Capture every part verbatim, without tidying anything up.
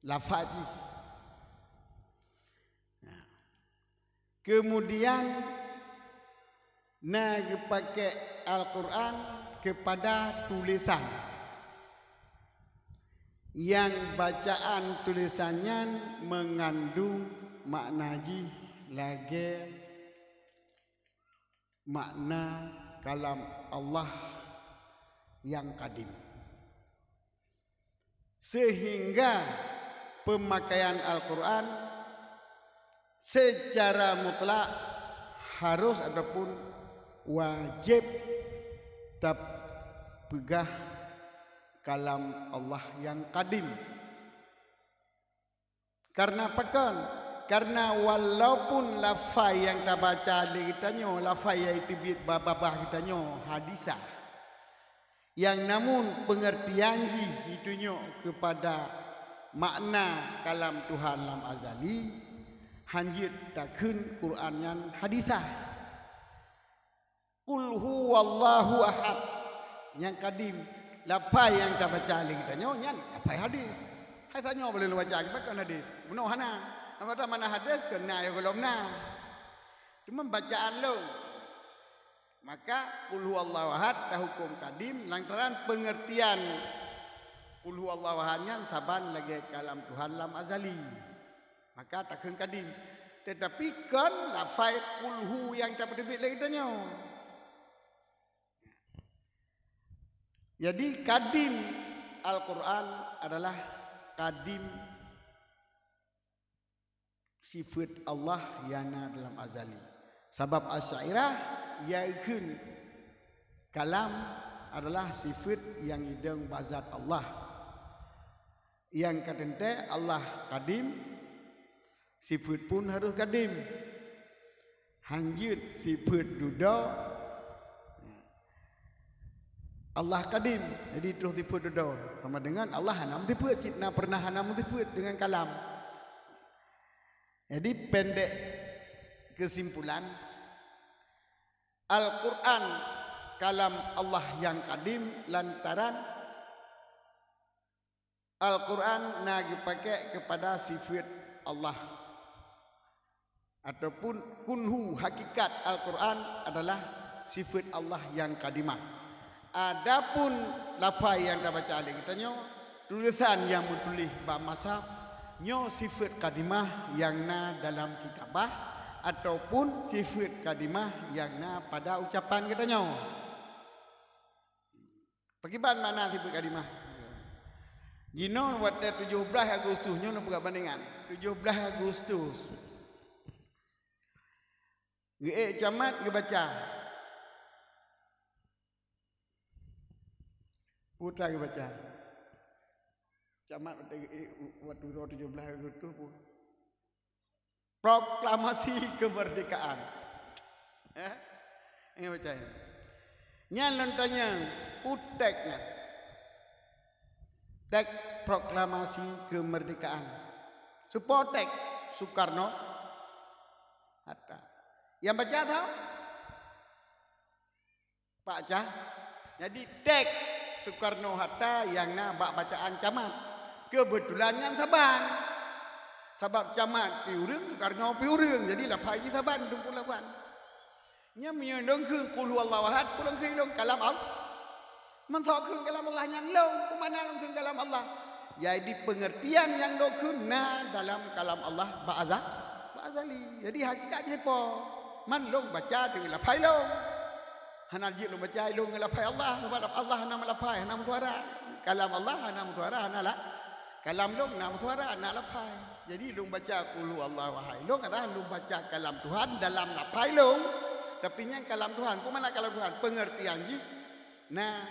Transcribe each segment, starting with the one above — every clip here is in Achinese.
lafaz jih. Nah. Kemudian na geupakék Al-Qur'an keupada tulésan, nyang bacaan tulésan nyan meungandung makna jih lagée makna kalam Allah nyang kadim. Seuhingga peumakaian Al-Qur'an seucara mutlak harôh ataupun wajéb tapeugah kalam Allah nyang kadim. Kareuna pakon? Kareuna walaupun lafai nyang tabaca lé geutanyoe, lafai nyang teubiet ba babah geutanyoe hadisah, nyang namun peungeurtian jih jitunyok keupada makna kalam Tuhan lam azali, hanjeuet takheun Qur'an nyan hadisah. Qul huwallahu ahad, nyang kadim. Lafai nyang tabaca lé geutanyoe nyan lafai hadis. Hai tanyoe boleh lôn baca kiban kon hadis. Bunoe hana. Apa dah mana hadis keu na ya golom na. Cuma bacaan lôn. Maka qul huwallahu ahad tahuköm kadim lantaran peungeurtian qul huwallahu ahad nyan saban lagée kalam Tuhan lam azali. Maka takheun kadim. Teutapi kon lafai qul hu nyang tapeuteubiet lé geutanyoe. Jadi kadim Al-Qur'an adalah kadim sifeuet Allah nyang na dalam azali. Sabab Asy'ariyah yakheun kalam adalah sifeuet nyang idong bazat Allah. Nyang ka teuntée Allah kadim, sifeuet pun harôh kadim. Hanjeuet sifeuet dudoe Allah kadim, jadi troh sifeuet dudoe. Sama dengan Allah hana meusifeuet, cit na pernah hana meusifeuet dengan kalam. Jadi pendek kesimpulan, Al-Qur'an kalam Allah nyang kadim lantaran Al-Qur'an na geupakék keupada sifeuet Allah. Ataupun kunhu hakikat Al-Qur'an adalah sifeuet Allah nyang kadimah. Adapun lafai nyang tabaca lé geutanyoe, tulésan nyang meutuléh bak mushaf, nyoe sifeuet kadimah nyang na dalam kitabah ataupun sifeuet kadimah nyang na pada ucapan geutanyoe. Pakriban makna sifeuet kadimah? Jinoe watée tujoh blaih Agustus, nyoe neupeugah bandingan. Tujoh blaih Agustus. Geuék camat geubaca. Putra geubaca. Camat watée geuék watée tujoh blaih Agustus pun. Proklamasi kemerdekaan. Eh? Ingat baca ya. Nyan lôn tanyong, peue teks nyan? Teks proklamasi kemerdekaan. Soe po teks? Soekarno Hatta. Nyang baca tau? Pak Cah. Jadi teks Soekarno Hatta nyang na bak bacaan camat. Keubeutulan nyan saban. Sabab camat pi ureuëng, Soekarno pi ureuëng. Jadi lafai jih saban, dum pun lafai. Nyan meunyoe lôn kheun qul huwallahu ahad, peue lôn kheun lôn kalam Allah. Meusoe kheun kalam Allah nyan lôn, peue makna lôn kheun kalam Allah? Jadi peungeurtian nyang lôn kheun na dalam kalam Allah bak aza-, bak azali. Jadi hakikat jih po? Man lôn baca deungon lafai lôn. Hana jeuet lôn baca lôn ngon lafai Allah, sabab Allah hana meulafai, hana meusuara. Kalam Allah hana meusuara, hana la-, kalam lôn na meusuara, na lafai. Jadi lôn baca qul huwallahu ahad. Lôn adalah lôn baca kalam Tuhan dalam lafai lôn. Tapi nyan kalam Tuhan. Peue makna kalam Tuhan? Peungeurtian jih na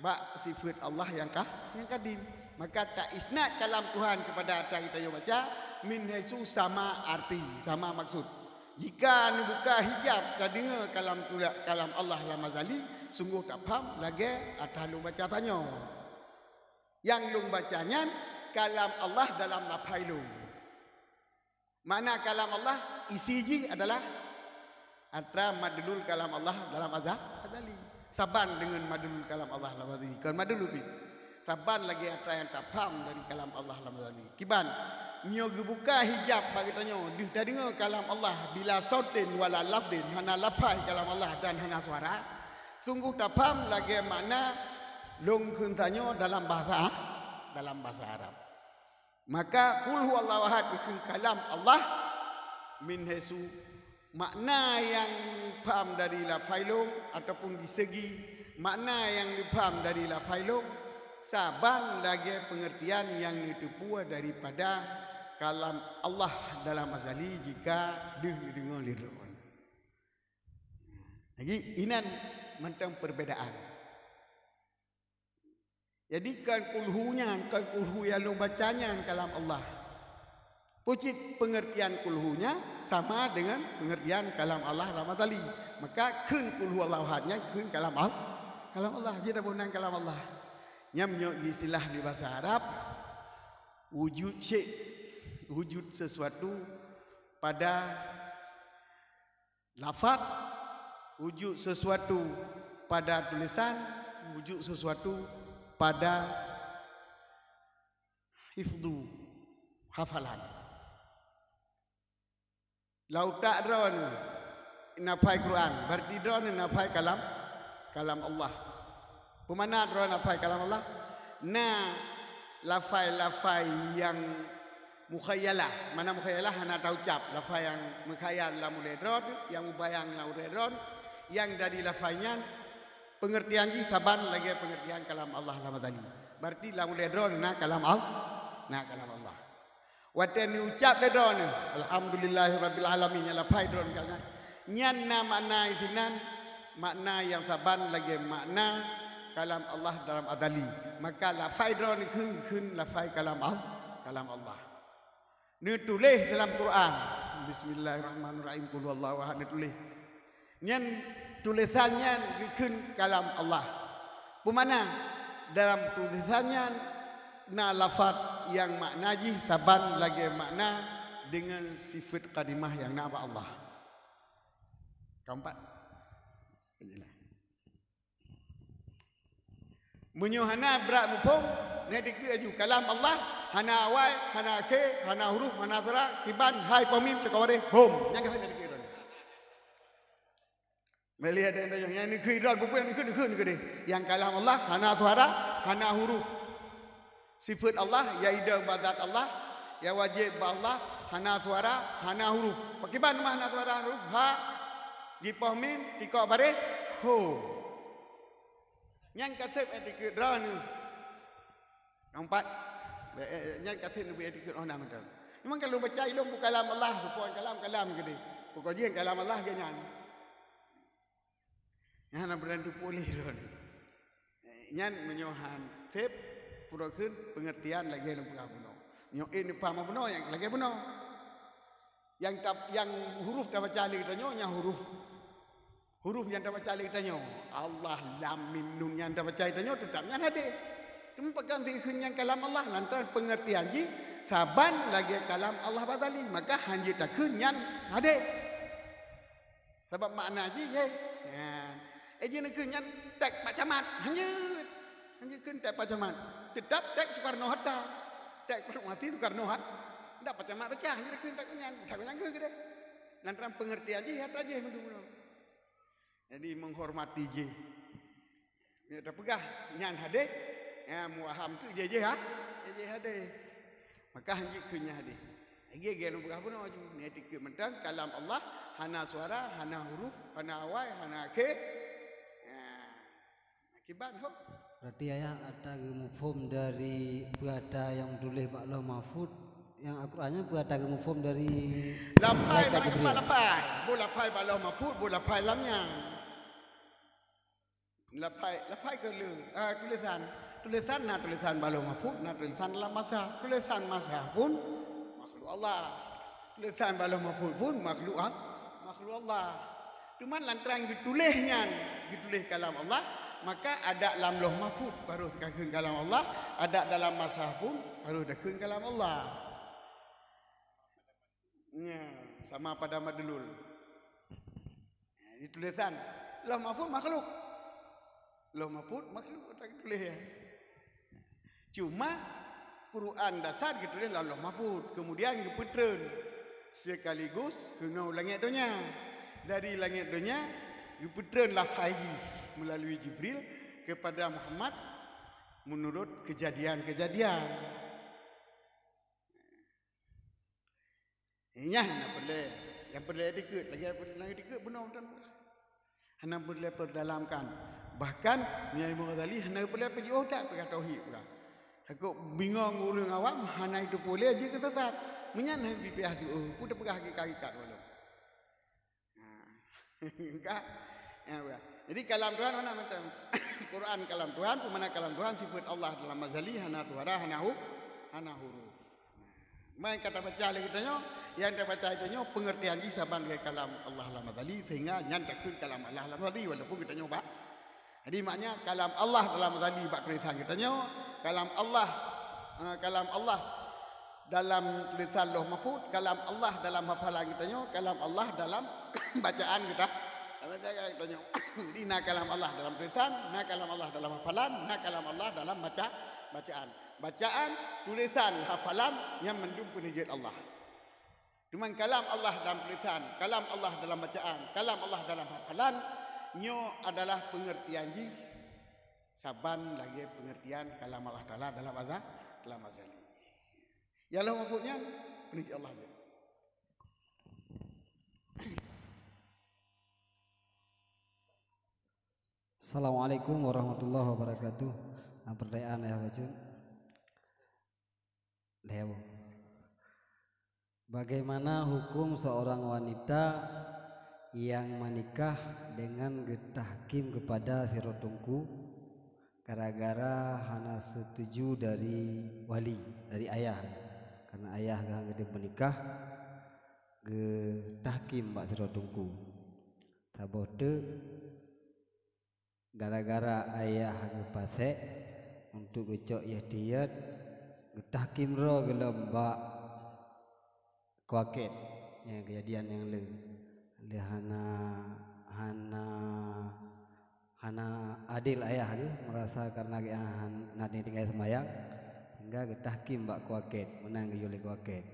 bak sifeuet Allah nyang ka, nyang kadim. Maka taisnad kalam Tuhan keupada atra geutanyoe baca min haitsu sama arti, sama maksud. Jika neubuka hijab tadeungoe kalam tula-, kalam Allah lam azali, sunggoh tapham lagée atra lôn baca tanyoe. Nyang lôn baca nyan kalam Allah dalam lafai lôn. Makna kalam Allah, isi jih adalah atra madlul kalam Allah dalam aza-, azali. Saban deungon madlul kalam Allah dalam azali. Kon madlul pih. Saban lagée atra nyang tapham dari kalam Allah lam Azali. Kiban, nyoe geubuka hijab bak geutanyoe, deuh tadeungoe kalam Allah bila sautin wala lafdin, hana lafai kalam Allah dan hana suara. Sungguh tapham lagée makna lôn kheun tanyoe dalam bahasa, dalam bahasa Arab. Maka qul huwallahu ahad dikheun kalam Allah min haitsu makna nyang pham dari lafai lôn ataupun di segi makna nyang dipham dari lafai lôn saban lagée peungeurtian nyang neuteupeue daripada kalam Allah dalam Azali jika deuh neudeungoe lé droe. Lagi inan mantong perbedaan. Jadi kan kulhu nyan, kan kulhu nyang lôn baca nyan kalam Allah. Pucit pengertian kulhu nyan sama dengan pengertian kalam Allah dalam Azali. Maka kheun kulhu Allahu ahad nyan kheun kalam Allah. Kalam Allah, jeuet abonang kalam Allah. Nyan meunyoe istilah di bahasa Arab, wujud syai', wujud sesuatu pada lafaz, wujud sesuatu pada tulisan, wujud sesuatu pada hifdhu, hafalan. Lam utak droeneuh na phai Quran, berarti droeneuh na phai kalam, kalam Allah. Peumana droeneuh na phai kalam Allah? Na lafai-lafai nyang mukhayalah. Mana mukhayalah? Hana taucab. Lafai nyang meukhayal lam ulée droeneuh, nyang mubayang lam ulée droeneuh, nyang dari lafai nyan peungeurtian jih saban lagée peungeurtian kalam Allah lam Azali. Berarti lam ulée droeneuh na kalam Al-, na kalam Allah. Watée neucab lé droeneuh, "Alhamdulillahirabbil alamin," nyan lafai droeneuh ka nyan. Nyan na makna isinan, makna nyang saban lagée makna kalam Allah dalam Azali. Maka lafai droeneuh kheun, kheun lafai kalam Al-, kalam Allah. Neutuléh dalam Quran, "Bismillahirrahmanirrahim, qul huwallahu ahad," neutuléh. Nyan tulésan nyan geukheun kalam Allah. Peumana? Dalam tulésan nyan na lafaz nyang makna jih saban lagée makna deungon sifeut qadimah nyang na bak Allah. Keempat. Meunyoe hana brat muphom, nyan dikeue aju kalam Allah, hana awai, hana akhé, hana huruf, hana suara, kiban, hai, pom, mim, cit ka waréh, hom. Nyan ka seb nyan dikeue droeneuh. Meulihat dan tanyong, nyang neukheun droe, peue-peue nyang neukheun, neukheun keudeh. Nyang kalam Allah, hana suara, hana huruf. Sifeut Allah, ya idong bak zat Allah, ya wajéb bak Allah, hana suara, hana huruf. Pakriban mah hana suara, hana huruf? Ha, jipoh mim, tikok baréh, ho. Nyan ka seb etikeuet droeneuh. Keumpat, eh, eh, nyan ka seb neubi etikeuet droeneuh mantong. Memang kalau baca ilong bukan kalam Allah, bukan kalam, kalam keudeh. Pokok jih kalam Allah ke nyan. Nyan hana peureulée teupeue lé droeneuh. Eh, nyan meunyoe han seb, pura kheun peungeurtian lagée lôn peugah bunoe. Nyoe ék neupaham bunoe, nyang lagée bunoe. Nyang ta-, nyang huruf tabaca lé geutanyoe, nyan huruf. Huruf nyang tabaca lé geutanyoe. Allah, lam, mim, nun nyang tabaca lé geutanyoe, teutap nyan hadeh. Teuma pakon sikheun nyan kalam Allah, lantaran peungeurtian jih saban lagée kalam Allah bak Azali. Maka han jeuet takheun nyan hadeh. Sabab makna jih, jih. Nyan. Eh, jih neukheun nyan teks Pak Camat. Han jeuet. Han jeuet kheun teks Pak Camat. Teutap teks Soekarno Hatta. Teks proklamasi Soekarno Hat-, ndak Pak Camat baca, han jeuet kheun teks nyan. Teks nyan kheun keudeh. Lantaran peungeurtian jih, Hatta jih meudum-meudum. Jadi, menghormati jih. Meunyoe tapeugah nyan hadeh, ya, muaham tu jih-jih ha, jih hadeh. Maka han jeuet kheun nyan hadeh. Lagée-lagée lôn peugah bunoe aju, nyan dikeue mantong kalam Allah, hana suara, hana huruf, hana awai, hana akhé. Ya. Akiban ho. Berarti ayah ata geumuphom dari peue ata nyang tuléh bak Lauh Mahfuz, nyang Al-Quran nyan peue ata geumuphom dari Lafai malaikat mana Jibril? Lafai. Boh lafai bak Lauh Mahfuz, boh lafai lam nyan. Lafai, lafai keu le, ah, tulésan. Tulésan na tulésan bak Lauh Mahfuz, na tulésan lam masah. Tulésan masah pun makhluk Allah. Tulésan bak Lauh Mahfuz pun makhluk Al-, makhluk Allah. Teuma lantaran geutuléh nyan, geutuléh kalam Allah, maka adak lam Lauh Mahfuz baru takheun kalam Allah, adak dalam masah pun baru takheun kalam Allah. Nya, sama pada madlul. Di tulésan, Lauh Mahfuz makhluk. Lauh Mahfuz makhluk, tak tuléh ya. Cuma Quran dasar geutuléh lam Lauh Mahfuz, kemudian geupeutreun sekaligus keunoe u langét donya. Dari langét donya geupeutreun lafai jih melalui Jibril kepada Muhammad menurut kejadian-kejadian. Nyan hana peureulée. Nyang peureulée dikeue, lagée nyang peureulée dikeue bunoe mantong. Hana peureulée peudalamkan. Bahkan Imam Ghazali hana peureulée peujiôh that peugah tauhid peugah. Takot bingong ureuëng awam hana itu peureulée jeuet keu sesat. Meunyan hana pipiah jiôh, peue teupeugah hakikat-hakikat waleueng. Ka? Ya, ya. Jadi kalam Tuhan mana macam Quran kalam Tuhan, peumana kalam Tuhan sifat Allah dalam azali hana suara, hana hu, hana huruf. Mai ka tabaca lé geutanyoe, nyang tabaca geutanyoe pengertian jih saban lagée kalam Allah dalam azali sehingga nyan takheun kalam Allah dalam azali walaupun geutanyoe bak. Jadi maknanya kalam Allah dalam azali bak tulisan geutanyoe, kalam Allah, eh, kalam Allah dalam tulisan Lauh Mahfuz, kalam Allah dalam hafalan geutanyoe, kalam Allah dalam bacaan geuta-, dalam bacaan geutanyoe. Jadi na kalam Allah dalam tulisan, na kalam Allah dalam hafalan, na kalam Allah dalam baca-, bacaan. Bacaan, tulisan, hafalan nyang mandum peuneujeuet Allah. Teuma kalam Allah dalam tulisan, kalam Allah dalam bacaan, kalam Allah dalam hafalan, nyoe adalah pengertian jih saban lagée pengertian kalam Allah Taala dalam aza-, dalam azali. Ya Allah, maksudnya, peuneuji Allah je. Assalamualaikum warahmatullahi wabarakatuh. Nah, pertanyaan ya, Bacun. Lhèe boh. Bagaimana hukum seorang wanita yang menikah dengan geutahkim kepada sidroe teungku gara-gara hana setuju dari wali, dari ayah? Karena ayah geuh geudeh menikah, geutahkim bak sidroe teungku. Saboh teuk gara-gara ayah geupasek untuk geucok ihtiyat, geutahkim droe geulom bak kuakét. Ya, kejadian nyang le. Le hana, hana, hana adil ayah geuh, merasa karena geuh hana tinggai seumayang, sehingga geutahkim bak kuakét, meunan geuyue lé kuakét.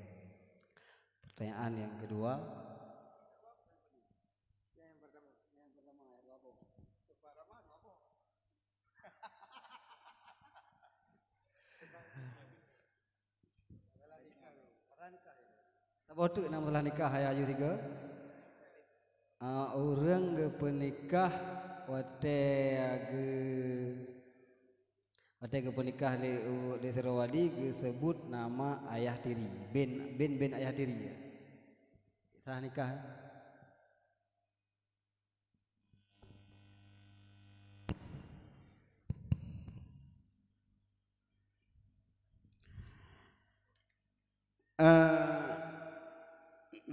Pertanyaan yang kedua. Yang pertama, yang pertama, yang kedua apa? Saboh teuk na masalah nikah, ayah aju tiga. Ah, ureuëng geupeunikah watée geu-, watée geupeunikah lé, lé sidroe wali geuseubut nama ayah tiri, bin, bin, bin ayah tiri. Sah nikah. Eh,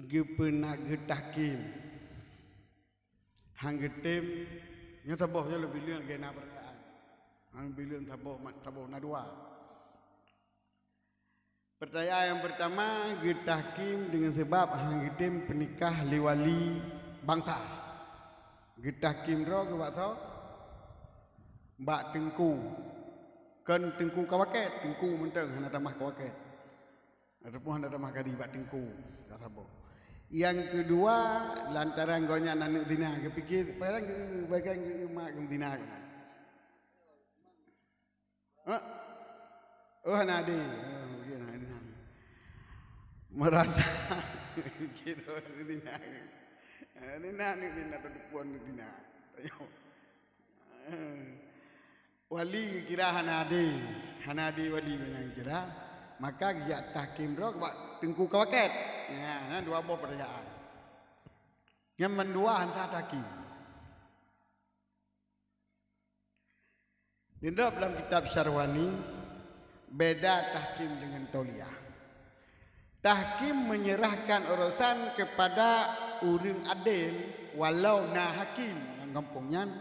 geupeuna geutahkim. Han geutem, nyoe saboh nyoe leubeh leueng lagée na peurtanyaan. Han bileueng saboh mat saboh na dua. Peurtanyaan nyang peurtama, geutahkim deungon sabab han geutem peunikah lé wali bansa. Geutahkim droe keu bak soe? Bak teungku. Kon teungku kawakét, teungku mantong hana tamah kawakét. Ataupun hana tamah kadi bak teungku, ka saboh. Nyang keudua, lantaran gobnyan aneuk zina, geupike, pajan geu-, pajan geu-, mak geu zina. Ha? Oh, hana adé. Oh, mungkin hana adé. Merasa kira aneuk zina. Aneuk zina, aneuk zina, ataupun aneuk zina. Tanyoe. Wali geukira hana adé, hana adé wali nyang geukira, maka geujak tahkim droe bak teungku kawakét. Nyan, nyan dua boh peurtanyaan. Nyang mandua han sah tahkim. Di dalam kitab Syarwani, beda tahkim dengan tauliyah. Tahkim menyerahkan urusan kepada ureuëng adil, walau na hakim nyang gampông nyan,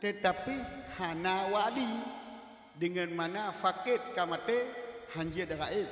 tetapi hana wali, dengan mana fakét ka maté, hanjeuet gaéb,